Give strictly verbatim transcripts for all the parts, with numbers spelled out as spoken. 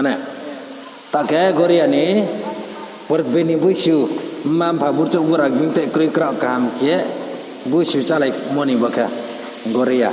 Ne. Ta khe Goria ni purbe ni buisu, mma mpha burchouh bura bini tei kroi kraoh kaham khe buisu chálaimo ni bo khe Goria.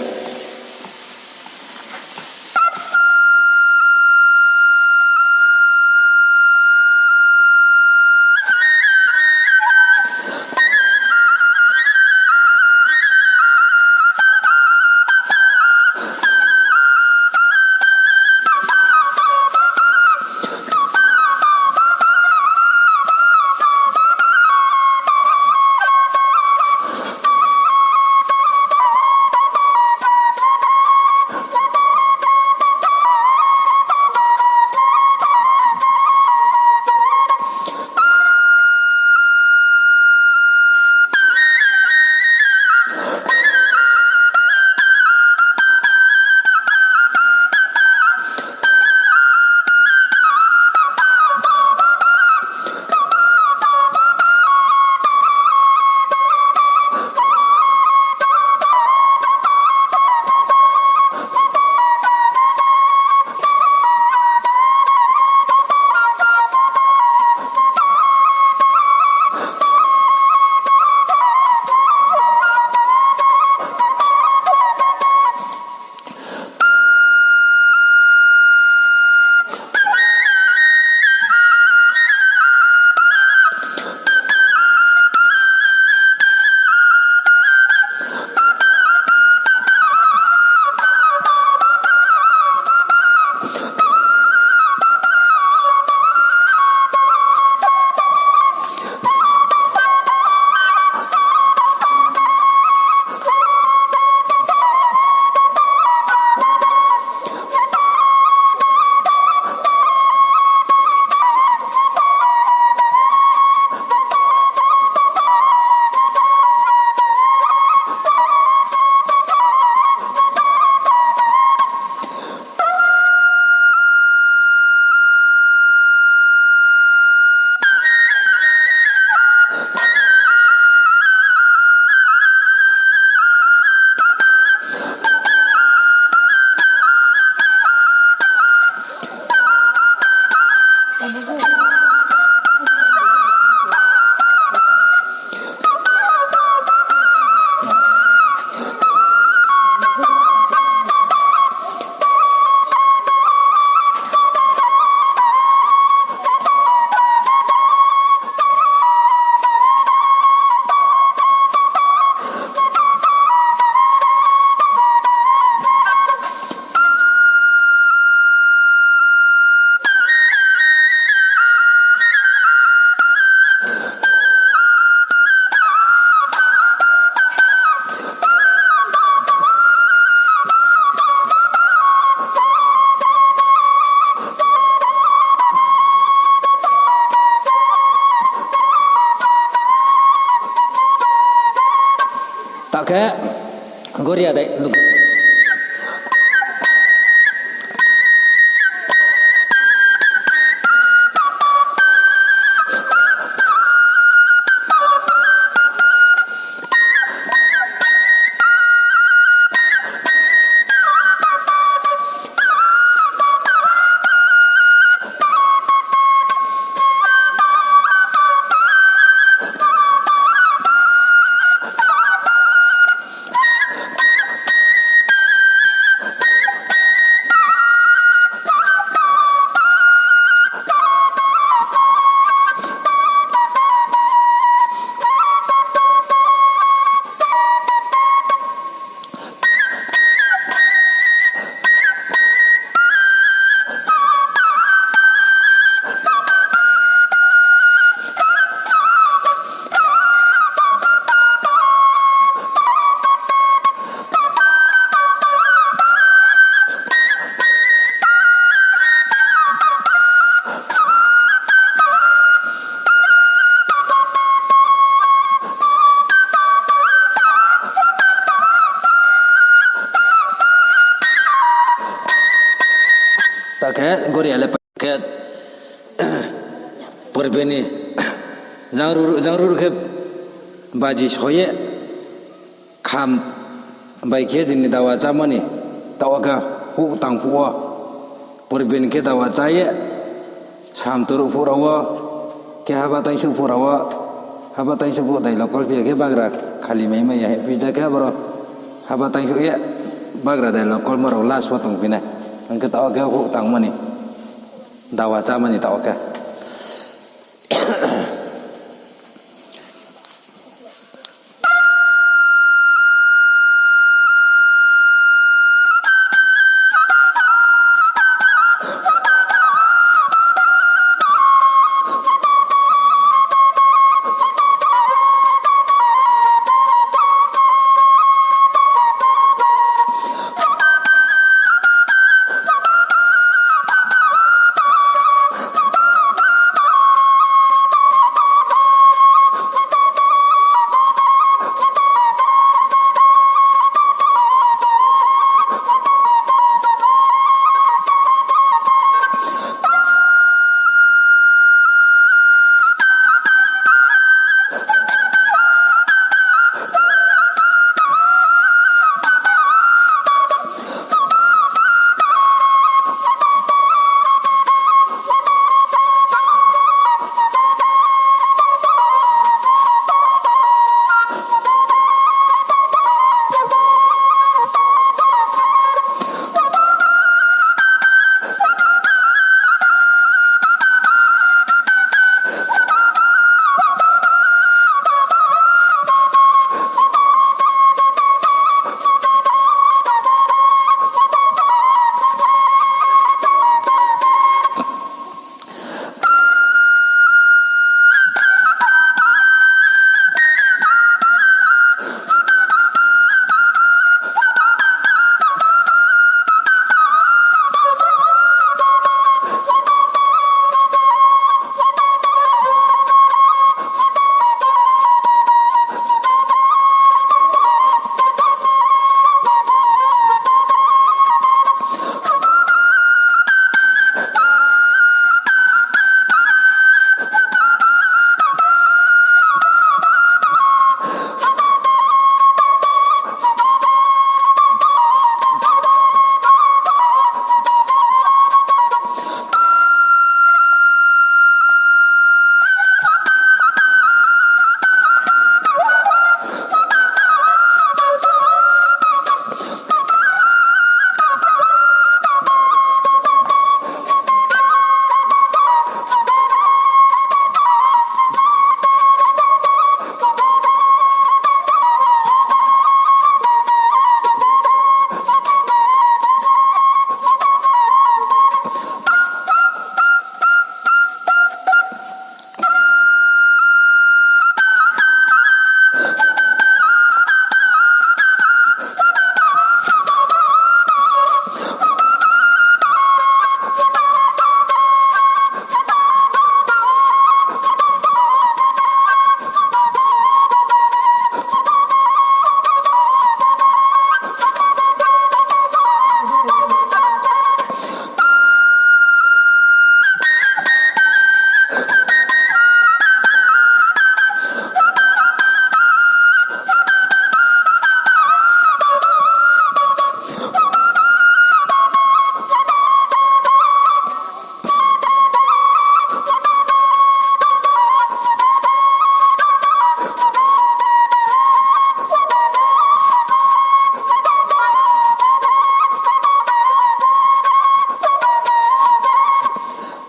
Ta khe Goria dai. Ta khe Goria le khe purbe ni jang ruru, jang ruru khe baji soi ye kham bai khe dini dawa chámo ni taoh wo khe huh tang phuh wo Porbin khe dawa chá ye, sam turuh phuh rao wo, khe haba taingsuh phuh rao wo, haba taingsuh phuh dailo kol phi ya khe bagra khali mai mai ya hing phi ja khe aboro haba taingsuh ye bagra dailo kolmo rao last wo tongphi nai. Hing khe taoh wo khe houh tangmo ni, dawa chámo ni taoh wo khe.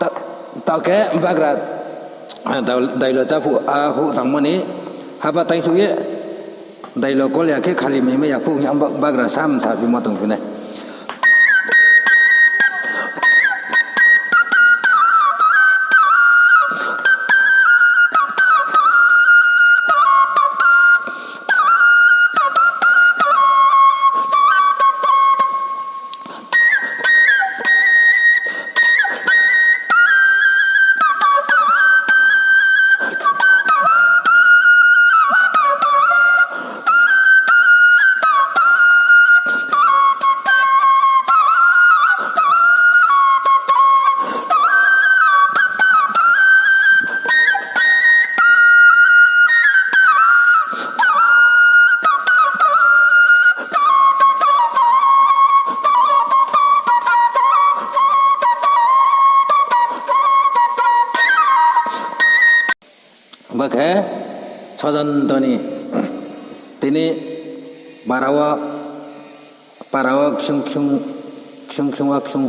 Ta-, taoh khe bagra, eh, dai-, dailo chá phuh, a, houh tangmo ni haba taingsuh ye, dailo kol ya khe khali mai mai ya phuh hing ye ba-, bagra sam saphimo tongphi nai. Bo khe sojontoni tini para wo, para wo ksung ksung, ksung ksung wa ksung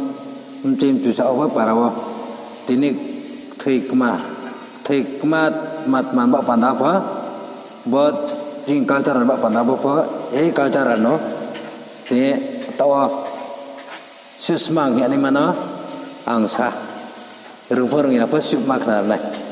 mchim chusa wo para wo tini thoi kma, thoi kma tma tma ba panda pho, bo chini cultural ba panda bo pho, ei cultural no tini taoh wo susmang hing ye naima no ang sa. Rung pho rung ya pho sukma khna nai.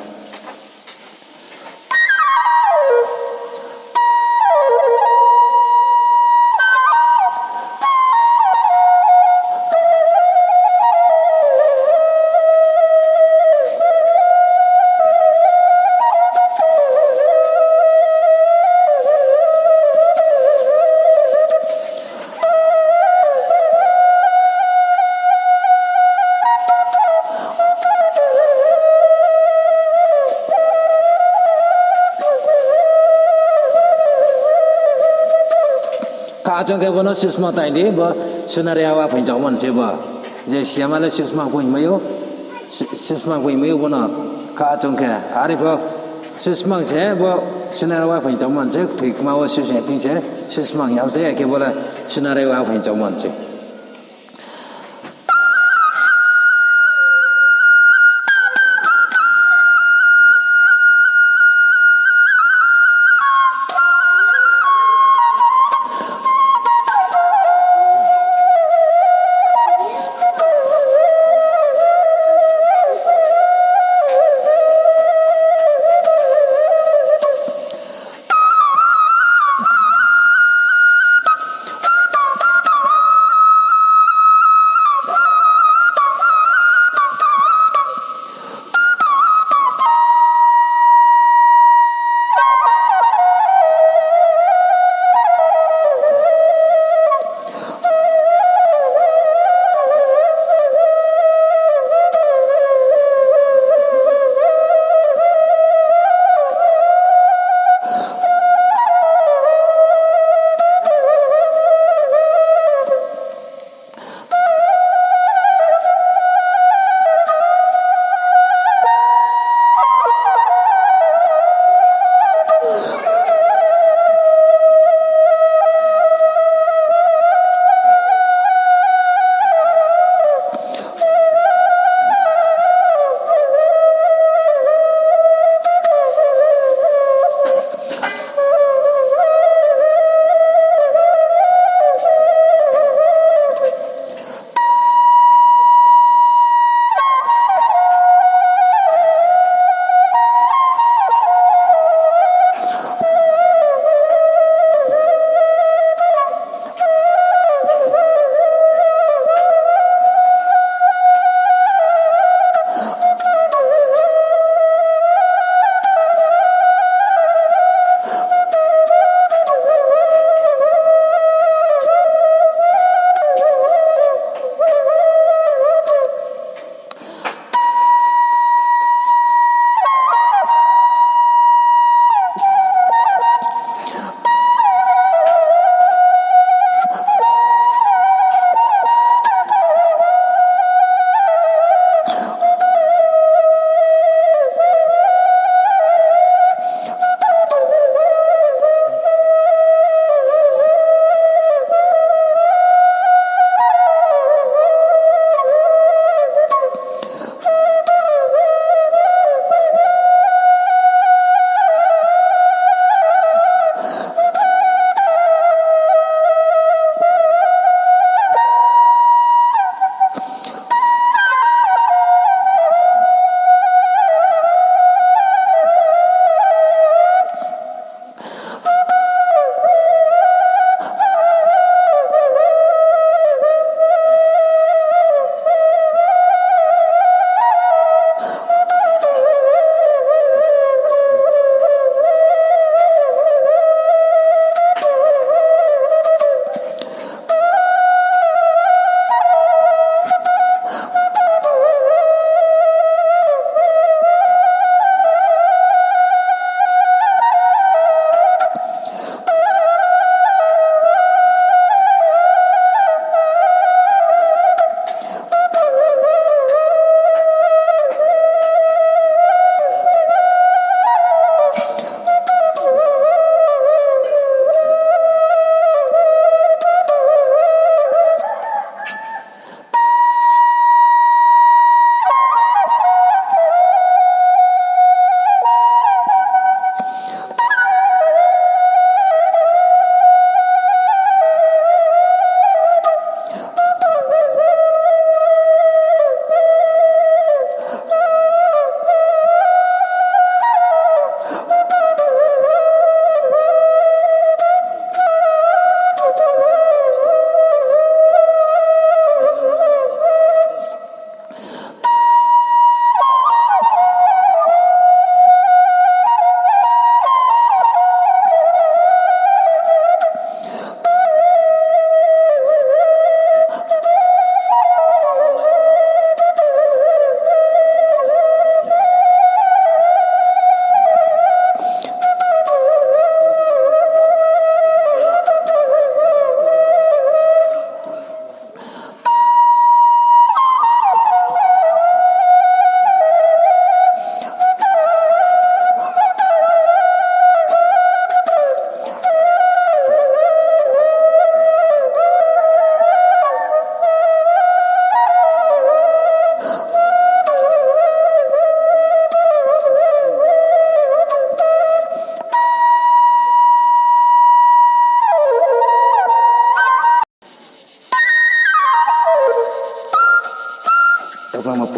Kha achong khe bo no susmang tai di, bo sunari awa phaing chaomo ni se bo. Je siyama le susmang pho hingmai ou, su-, susmang pho hingmai ou bo no. Kha achong khe, are pho susmang se bo sunari awa phaing chaomo ni se, thoi kma wo susmang phi se, susmang yag se, akhe bo le sunari awa phaing chaomo ni se.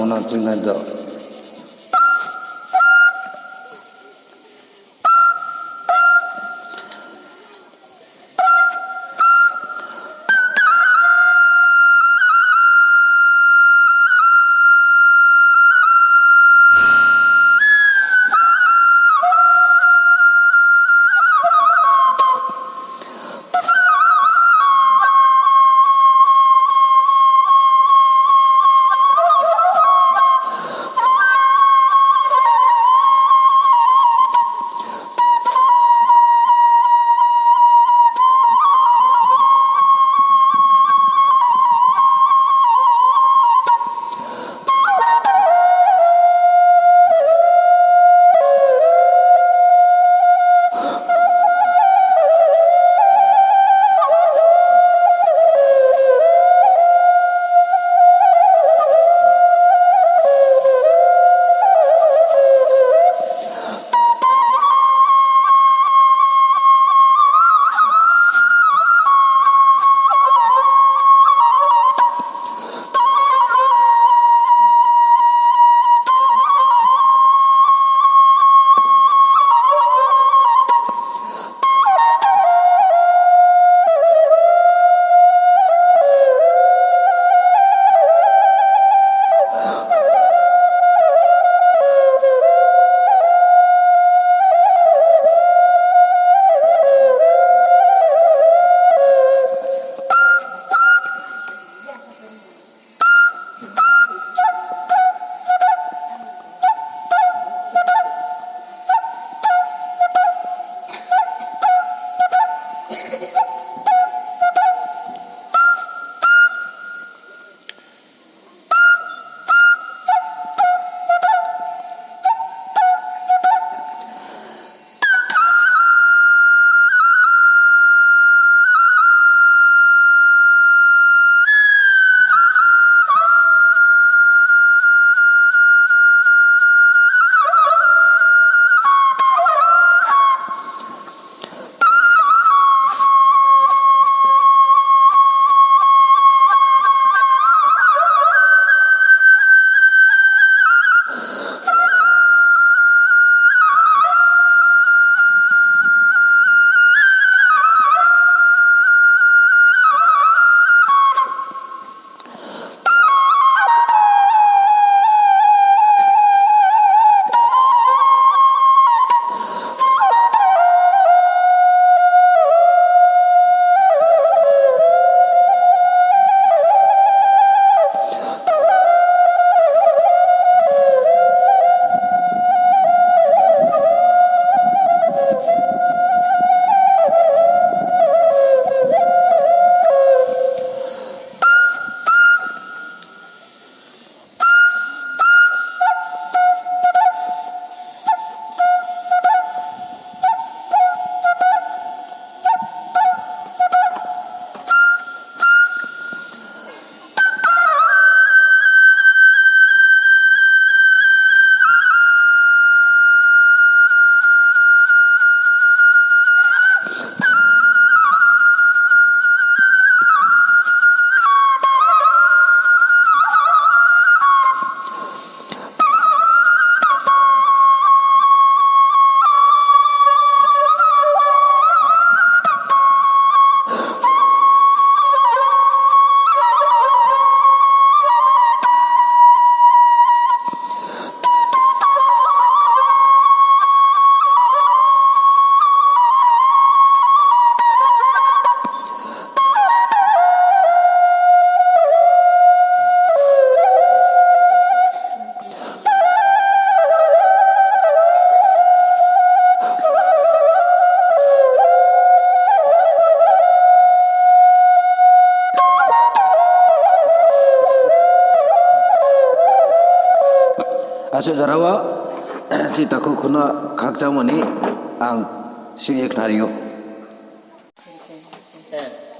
Nang chingnai do. Asuh jora wo chini takhu khuno khakchangmo ni ang sing ye khnari ou.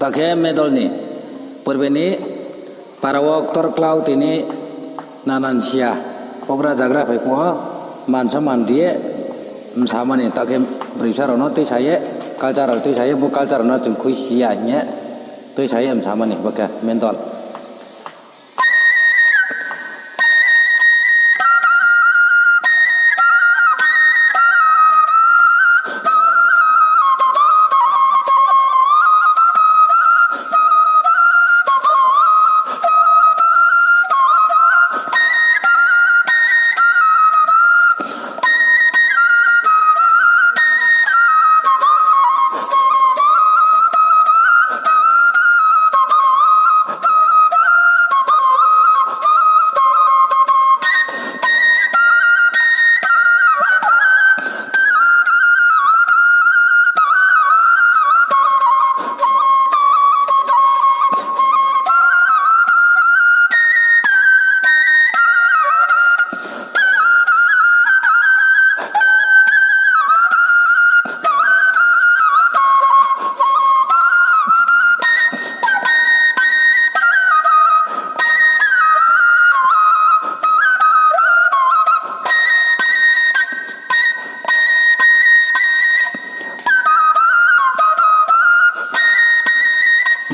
Ta khe medal ni purbe ni para wo ktor klau tini nanan sia okra jagra phai phuh wo mansa man di ye msa mani, ta khe broi bsa rao no tuisa ye, culture rao tuisa ye, bo culture rao no chung khuisi ya hing ye tuisa ye msa mani, bo khe medal.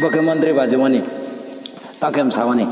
Bo khe montri bajimani. Takhe msamani.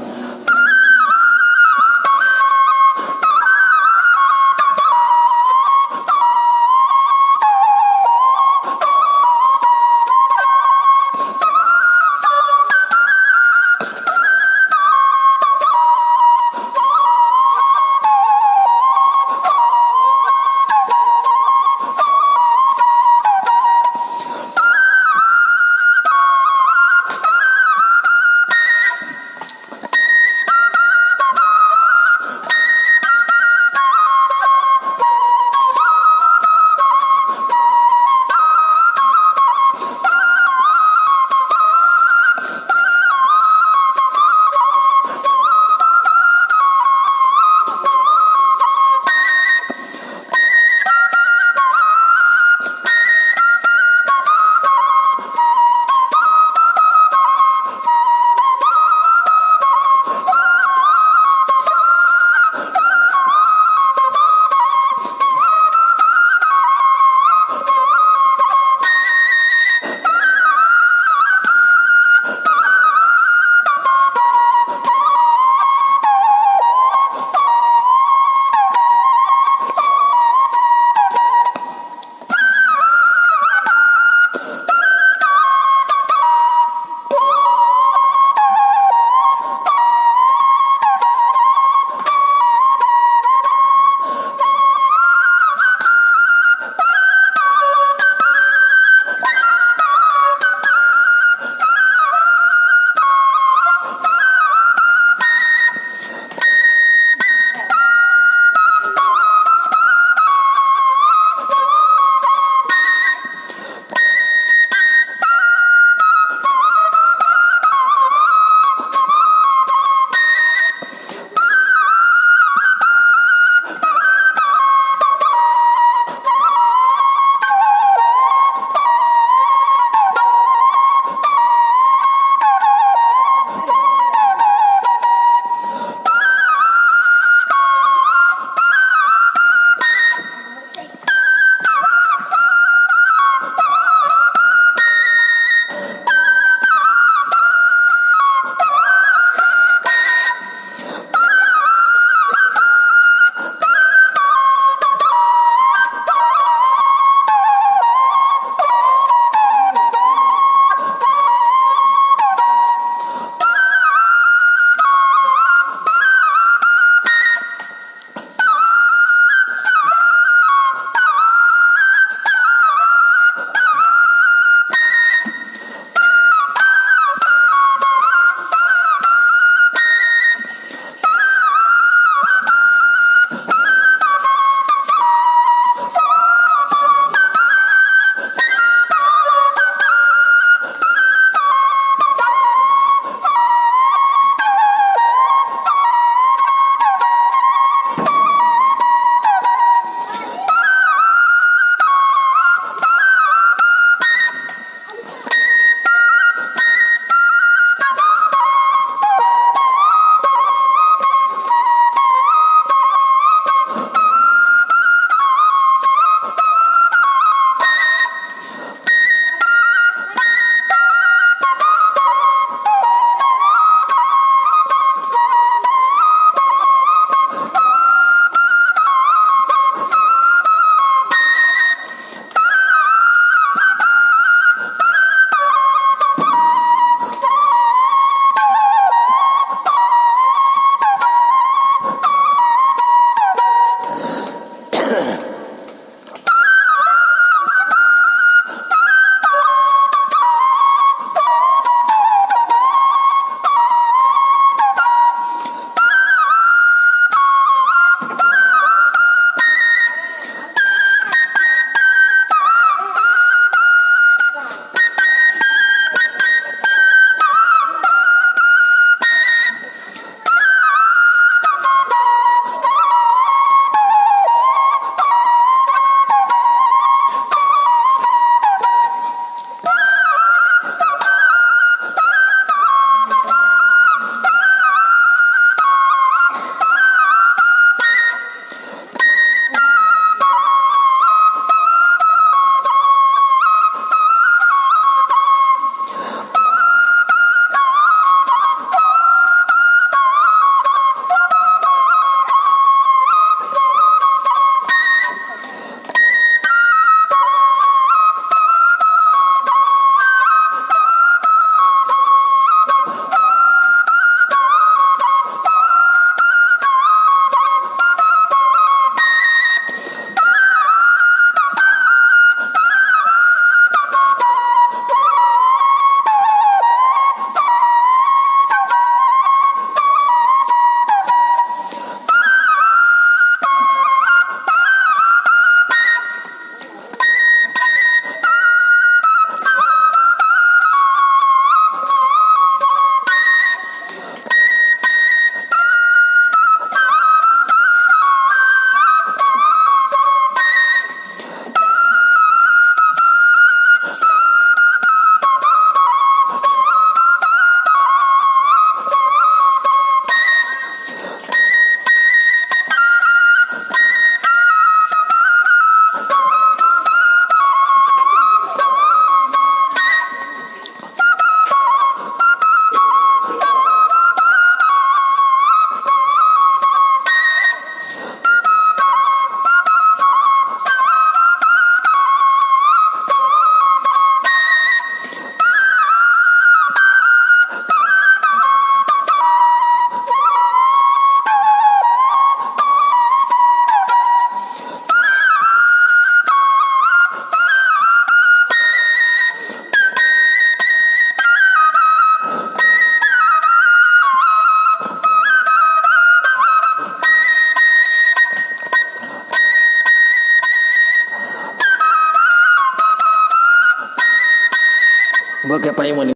Bo khe paimo ni.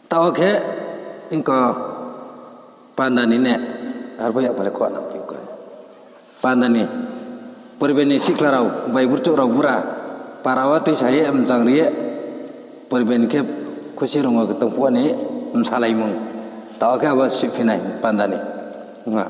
Taoh khe, ingko panda ni ne, arphuh ya pha le kho nang phi kha. Panda ni, poriben ni sikhla rao bai burchouh rao bura, para wo tuisa ye mchang ri ye, poriben khe khusi rung wo tong phuh ni bsalaimung. Taoh khe abo sihphi nai panda ni. Nga.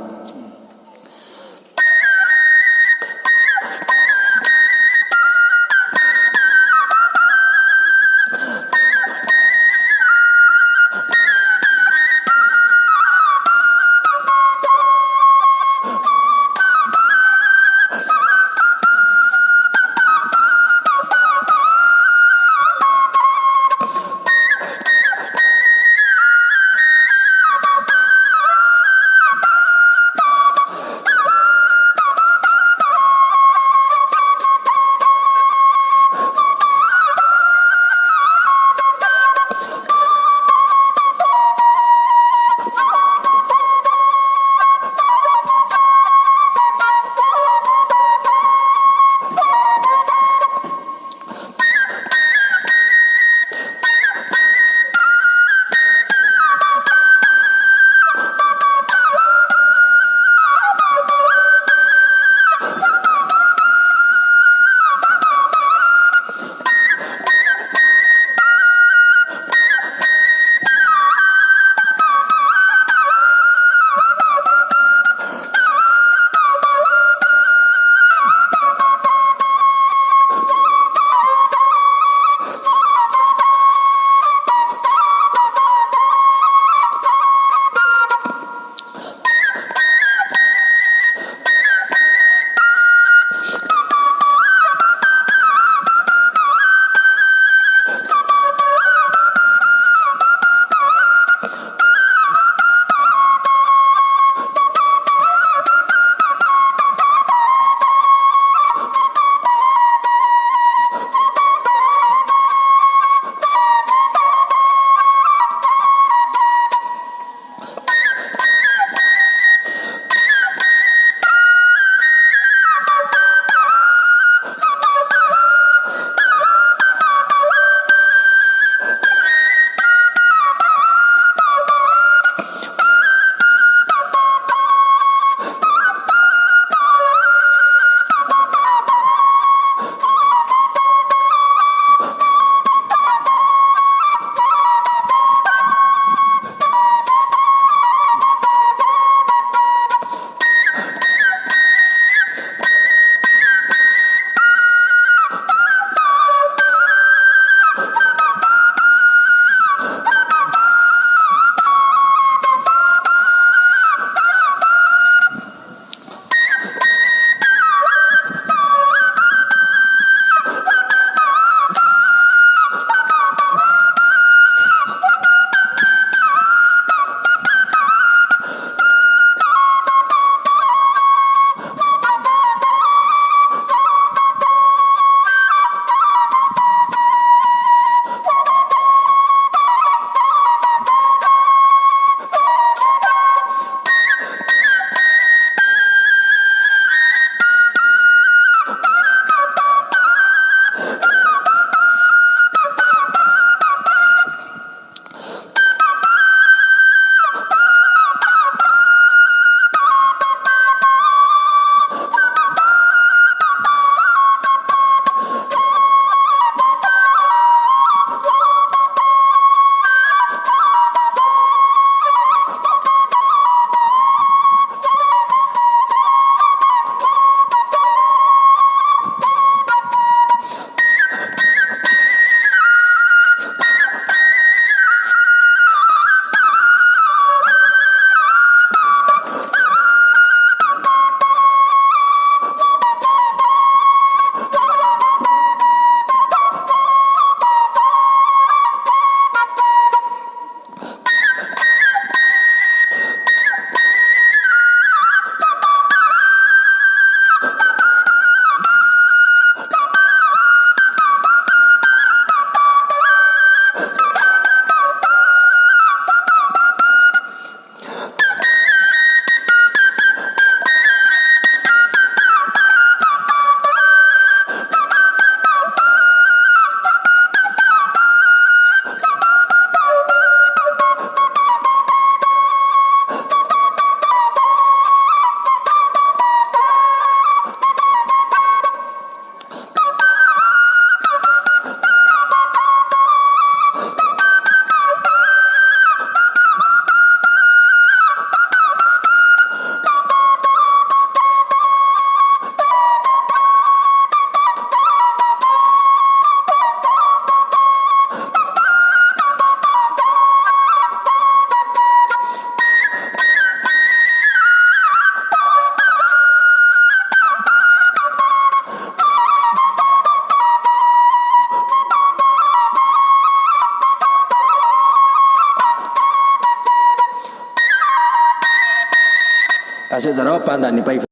Asuh jora wo panda ni pai